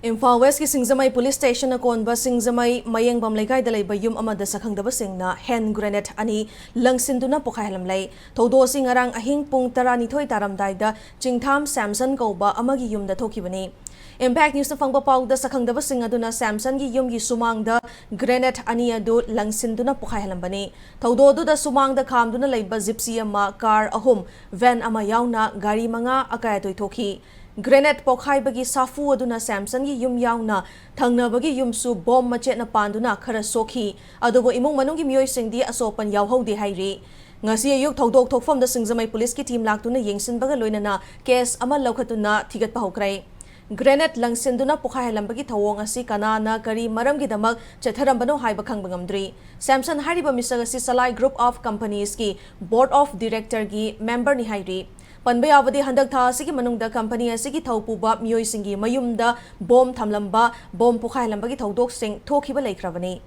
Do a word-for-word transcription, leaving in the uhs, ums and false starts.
ꯏꯝꯐꯥꯜ ꯋꯦꯁꯀꯤ ꯁꯤꯡꯖꯃꯩ ꯄꯨꯂꯤꯁ ꯁ꯭ꯇꯦꯁꯟꯅ ꯀꯣꯟꯕ ꯁꯤꯡꯖꯃꯩ ꯃꯌꯦꯡꯕꯝ ꯂꯩꯀꯥꯏꯗ ꯂꯩꯕ ꯌꯨꯝ ꯑꯃꯗ ꯁꯛꯈꯪꯗꯕꯁꯤꯡꯅ ꯍꯦꯟ ꯒ꯭ꯔꯦꯅꯦꯗ ꯑꯅꯤ ꯂꯪꯁꯤꯟꯗꯨꯅ ꯄꯣꯈꯥꯏꯍꯜꯂꯝꯂꯦ꯫ ꯊꯧꯗꯣꯛ ꯑꯁꯤ ꯉꯔꯥꯡ ꯑꯍꯤꯡ ꯄꯨꯡ ꯇꯔꯥꯅꯤꯊꯣꯏ ꯇꯥꯔꯝꯗꯥꯏꯗ ꯆꯤꯡꯊꯥꯝ ꯁꯦꯝꯁꯟ ꯀꯧꯕ ꯑꯃꯒꯤ ꯌꯨꯝꯗ ꯊꯣꯛꯈꯤꯕꯅꯤ꯫ ꯏꯝꯄꯦꯛ ꯅ꯭ꯌꯨꯁꯅ ꯐꯪꯕ ꯄꯥꯎꯗ, ꯁꯛꯈꯪꯗꯕꯁꯤꯡ ꯑꯗꯨꯅ ꯁꯦꯝꯁꯟꯒꯤ ꯌꯨꯝꯒꯤ ꯁꯨꯃꯥꯡꯗ ꯒ꯭ꯔꯦꯅꯦꯗ ꯑꯅꯤ ꯑꯗꯨ ꯂꯪꯁꯤꯟꯗꯨꯅ ꯄꯣꯈꯥꯏꯍꯜꯂꯝꯕꯅꯤ꯫ ꯊꯧꯗꯣꯛ ꯑꯗꯨꯗ ꯁꯨꯃꯥꯡꯗ ꯈꯥꯝꯗꯨꯅ ꯂꯩꯕ ꯖꯤꯞꯁꯤ ꯑꯃ, ꯀꯥꯔ ꯑꯍꯨꯝ, ꯚꯦꯟ ꯑꯃ ꯌꯥꯎꯅ ꯒꯥꯔꯤ ꯃꯉꯥ ꯑꯀꯥꯏ ꯑꯇꯣꯏ ꯊꯣꯛꯈꯤ꯫ ꯒ꯭ꯔꯦꯅꯦꯗ ꯄꯣꯈꯥꯏꯕꯒꯤ ꯁꯥꯐꯨ ꯑꯗꯨꯅ ꯁꯦꯝꯁꯟꯒꯤ ꯌꯨꯝ ꯌꯥꯎꯅ ꯊꯪꯅꯕꯒꯤ ꯌꯨꯝꯁꯨ ꯕꯣꯝ ꯃꯆꯦꯠꯅ ꯄꯥꯟꯗꯨꯅ ꯈꯔ ꯁꯣꯛꯈꯤ꯫ ꯑꯗꯨꯕꯨ ꯏꯃꯨꯡ ꯃꯅꯨꯡꯒꯤ ꯃꯤꯑꯣꯏꯁꯤꯡꯗꯤ ꯑꯁꯣꯛꯄꯟ ꯌꯥꯎꯍꯧꯗꯦ ꯍꯥꯏꯔꯤ꯫ ꯉꯁꯤ ꯑꯌꯨꯛ ꯊꯧꯗꯣꯛ ꯊꯣꯛꯐꯝꯗ ꯁꯤꯡꯖꯃꯩ ꯄꯨꯂꯤꯁꯀꯤ ꯇꯤꯝ ꯂꯥꯛꯇꯨꯅ ꯌꯦꯡꯁꯤꯟꯕꯒ ꯂꯣꯏꯅꯅ ꯀꯦꯁ ꯑꯃ ꯂꯧꯈꯠꯇꯨꯅ ꯊꯤꯒꯠꯄ ꯍꯧꯈ꯭ꯔꯦ꯫ ꯒ꯭ꯔꯦꯅꯦꯗ ꯂꯪꯁꯤꯟꯗꯨꯅ ꯄꯣꯈꯥꯏꯍꯜꯂꯝꯕꯒꯤ ꯊꯧꯑꯣꯡ ꯑꯁꯤ ꯀꯅꯥꯅ ꯀꯔꯤ ꯃꯔꯝꯒꯤꯗꯃꯛ ꯆꯠꯊꯔꯝꯕꯅꯣ ꯍꯥꯏꯕ ꯈꯪꯕ ꯉꯝꯗ꯭ꯔꯤ꯫ ꯁꯦꯝꯁꯟ ꯍꯥꯏꯔꯤꯕ ꯃꯤꯁꯛ ꯑꯁꯤ ꯁꯂꯥꯏ ꯒ꯭ꯔꯨꯞ ꯑꯣꯐ ꯀꯝꯄꯅꯤꯁꯀꯤ ꯕꯣꯔꯗ ꯑꯣꯐ ꯗꯤꯔꯦꯛꯇꯔꯒꯤ ꯃꯦꯝꯕꯔꯅꯤ ꯍꯥꯏꯔꯤ꯫ ꯄꯟꯕ ꯌꯥꯕꯗꯤ, ꯍꯟꯗꯛ ꯊꯥ ꯑꯁꯤꯒꯤ ꯃꯅꯨꯡꯗ ꯀꯝꯄꯅꯤ ꯑꯁꯤꯒꯤ ꯊꯧ ꯄꯨꯕ ꯃꯤꯑꯣꯏꯁꯤꯡꯒꯤ ꯃꯌꯨꯝꯗ ꯕꯣꯝ ꯊꯝꯂꯝꯕ, ꯕꯣꯝ ꯄꯣꯈꯥꯏꯍꯜꯂꯝꯕꯒꯤ ꯊꯧꯗꯣꯛꯁꯤꯡ ꯊꯣꯛꯈꯤꯕ ꯂꯩꯈ꯭ꯔꯕꯅꯤ꯫